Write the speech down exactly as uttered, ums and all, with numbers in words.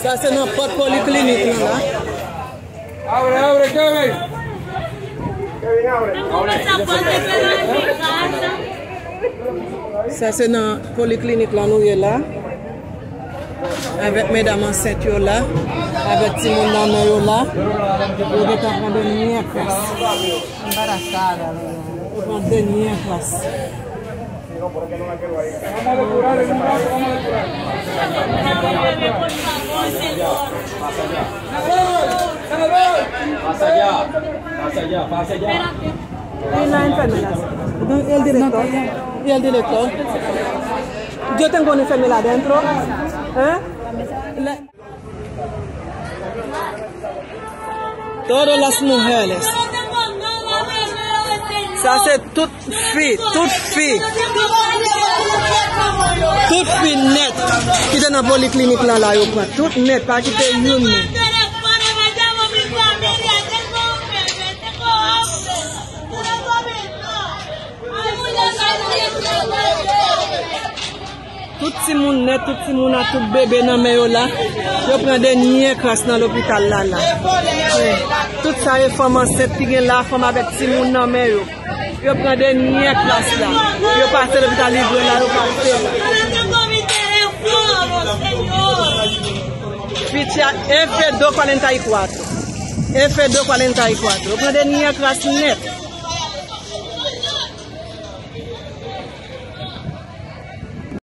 Sa se nan pòt poliklinik lan la. Abre, abre, Kevin. Sa se nan poliklinik la nou ye la. Avèk medam ansent yo la, avèk timoun nan men yo la, yo gentan pran dènye klas. Yo pran dènye klas. Pasa allá, pasa allá, pasa allá. Y la enfermera. ¿Y el director? ¿Y el director? Yo tengo una enfermera adentro. ¿Eh? La- Todas las mujeres. Sa se tout fi, tout fi. Tout fi nèt ki te nan poliklinik lan la, yo pran. Tout nèt, pa kite youn. Tout timoun nèt, tout timoun ak tout bebe nan men yo la. Yo pran dènye kras nan lopital la la. Tout sa e fanm ansent ki gen la, fanm avèk timoun nan men yo. Yo pran dènye kras la. Yo pase lopital Libre la, yo pase la. Picha F dos cuarenta y cuatro. F dos cuarenta y cuatro. Yo pran dènye kras nèt.